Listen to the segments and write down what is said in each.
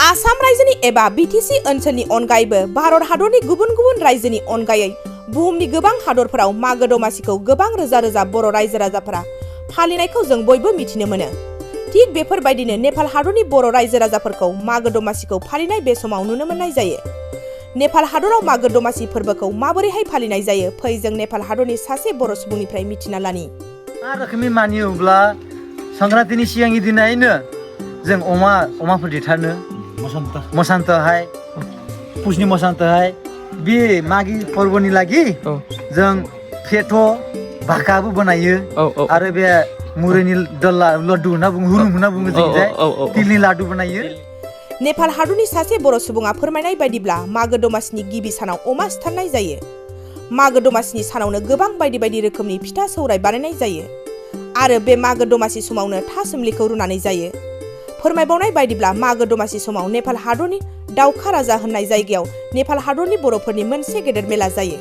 आसाम रायजोनि एबा बिटिसि ओनसोलनि अनगायैबो भारत हादरनि गुबुन गुबुन रायजोनि अनगायै बुहुमनि गोबां हादरफोराव मागो दमासिखौ गोबां रोजा रोजा बर' रायजो राजाफोरा फालिनायखौ जों बयबो मिथिनो मोनो। थिग बेफोरबायदिनो नेपाल हादरनि बर' रायजो राजाफोरखौ मागो दमासिखौ फालिनाय बे समाव नुनो मोननाय जायो। नेपाल हादराव मागो दमासि फोरबोखौ माबोरैहाय फालिनाय जायो फै जों नेपाल हादरनि सासे बर' सुबुंनिफ्राय मिथिना लानि। मा रोखोमै मानियोब्ला संक्रान्तिनि सिगांनि दिनैनो जों अमाफोर देथारनो मसान्तहाय पुसनि मसान्तहाय बे मागि फोरबोनि लागि जों फेट' भाकाबो बनायो आरो बे मुरिनि लड्डु होनना बुङो हुरुम होनना बुङो जोंनिजाय तिलनि लाडु बनायो। नेपाल हादरनि सासे बर' सुबुङा फोरमायनाय बायदिब्ला मागो दमासिनि गिबि सानाव अमा सिथारनाय जायो। मागो दमासिनि सानावनो गोबां बायदि बायदि रोखोमनि फिथा सौराय बानायनाय जायो आरो बे मागो दमासि समावनो थासुमलिखौ रुनानै जायो। फोरमायबावनाय बायदिब्ला मागो दमासि समाव नेपाल हादरनि दावखा राजा होननाय जायगायाव नेपाल हादरनि बर'फोरनि मोनसे गेदेर मेला जायो।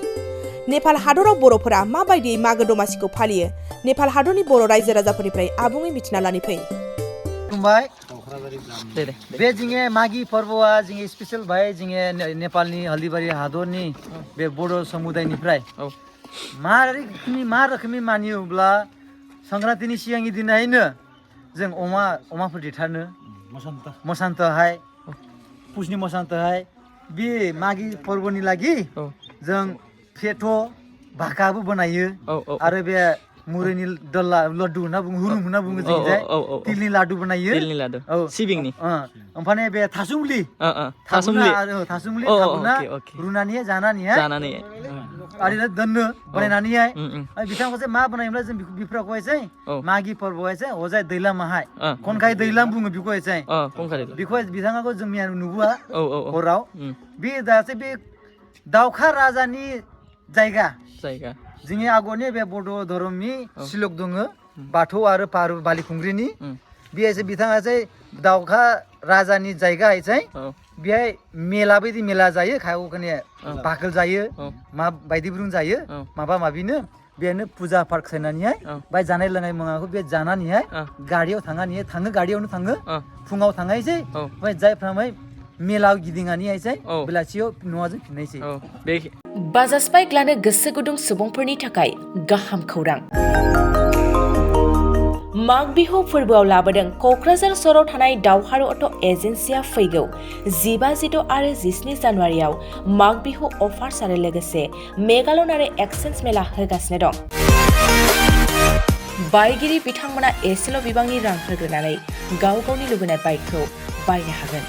नेपाल हादराव बर'फोरा माबायदि मागो दमासिखौ फालियो नेपाल हादरनि बर' रायजो राजाफोरनिफ्राय आबुङै मिथिना लानि फै। बे जोंनि मागि फोरबोआ जोंनि स्पेशल भाई जोंनि नेपालनि हल्दीबारी हादरनि बे बर' समुदायनिफ्राय मा रोखोमै मानियोब्ला संक्रान्तिनि सिगांनि दिनैनो जों अमाफोर देथारनो मसान्तहाय पुसनि मसान्तहाय बे मागि फोरबोनि लागि जों फेट' भाकाबो बनायो आरो बे मुरिनि लड्डु होनना बुङो हुरुम होनना बुङो जोंनिजाय तिलनि लाडु बनायो सिबिंनि ओमफ्राय बे थासुमलि रुनानै जानानैहाय आरो दोननो बानायनानैहाय बिथांमोनखौ मा बानायोब्ला जों बेफोरखौहाय मागि फोरबोआवहाय हजाय दैलामाहाय खनखाय दैलाम बुङो बेखौहाय बिथांखौ जों नुबोआ हराव बे दासो बे दावखा राजानि जायगा जोंनि आगरनि बे बड' धोरोमनि सिलक दङ बाथौ आरो बालिखुंग्रिनि बेहायसो बिथाङा दावखा राजानि जायगा बेहाय मेला बायदि मेला जायो खायखौने बाखोल जायो मा बायदिब्रुं जायो माबा माबिनो बेनो फुजा पार्क खालामनानैहाय बाय जानाय लोंनाय मुवाखौ बे जानानैहाय गारियाव थाङो गारियावनो थाङो फुङाव थांनायसै ओमफ्राय जायफ्रा मेलाव गिदिंनानैहाय बेलासियाव न'आवजों फिननायसै। बाजाज बाइक लानो गोसो गुदुं सुबुंफोरनि थाखाय गाहाम खौरां। माग बिहु फोरबोआव लाबोदों क'क्राझार सहराव थानाय दावहारु अट' एजेन्सिया फैगौ 15, 16 आरो 17 जानुवारियाव माग बिहु अफार्स आरो लोगोसे मेगालन आरो एक्सचेन्ज मेला होगासिनो दं। बायगिरि बिथांमोना एसेल' बिबांनि रां होग्रोनानै गाव गावनि लुबैनाय बाइकखौ बायनो हागोन।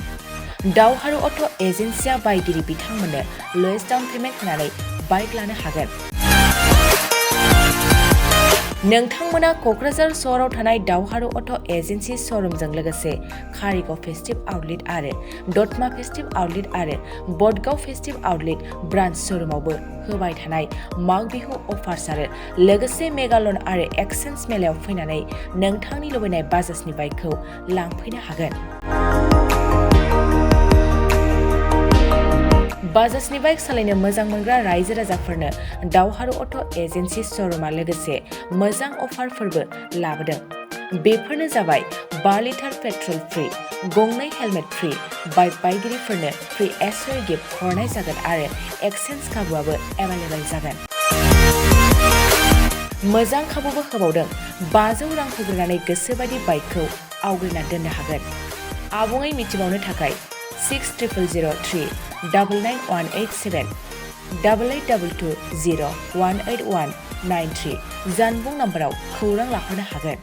दावहारु अट' एजेन्सिया बायगिरि बिथांमोननो लवेस्ट डाउन पेमेन्ट होनानै बाइक लानो हागोन। नोंथांमोना क'क्राझार सहराव थानाय दावहारु अट' एजेन्सि श'रुमजों लोगोसे कारिगाव फेस्टिभ आउटलेट आरो दतमा फेस्टिभ आउटलेट आरो बडगाव फेस्टिभ आउटलेट ब्रान्च श'रुमावबो होबाय थानाय माग बिहु अफार्स आरो लोगोसे मेगालन आरो एक्सचेन्ज मेलायाव फैनानै नोंथांनि लुबैनाय बाजाजनि बाइकखौ लांफैनो हागोन। बाजाजनि बाइक सालायनो मोजां मोनग्रा रायजो राजाफोरनो दावहारु अट' एजेन्सि श'रुमा लोगोसे मोजां अफारफोरबो लाबोदों। बेफोरनो जाबाय 5 लिटार पेट्रल फ्रि, गंनै हेलमेट फ्रि, बाइक बायगिरिफोरनो फ्रि एसरि गिफ्ट हरनाय जागोन आरो एक्सचेन्ज खाबुआबो एभेलेबेल जागोन। मोजां खाबुबो होबावदों 500 रां होग्रोनानै गोसोबायदि बाइकखौ आवग्रिना दोननो हागोन। आबुङै मिथिबावनो थाखाय 6003 99187 8822 01819 93 जानबुं नाम्बाराव खौरां लाहरनो हागोन।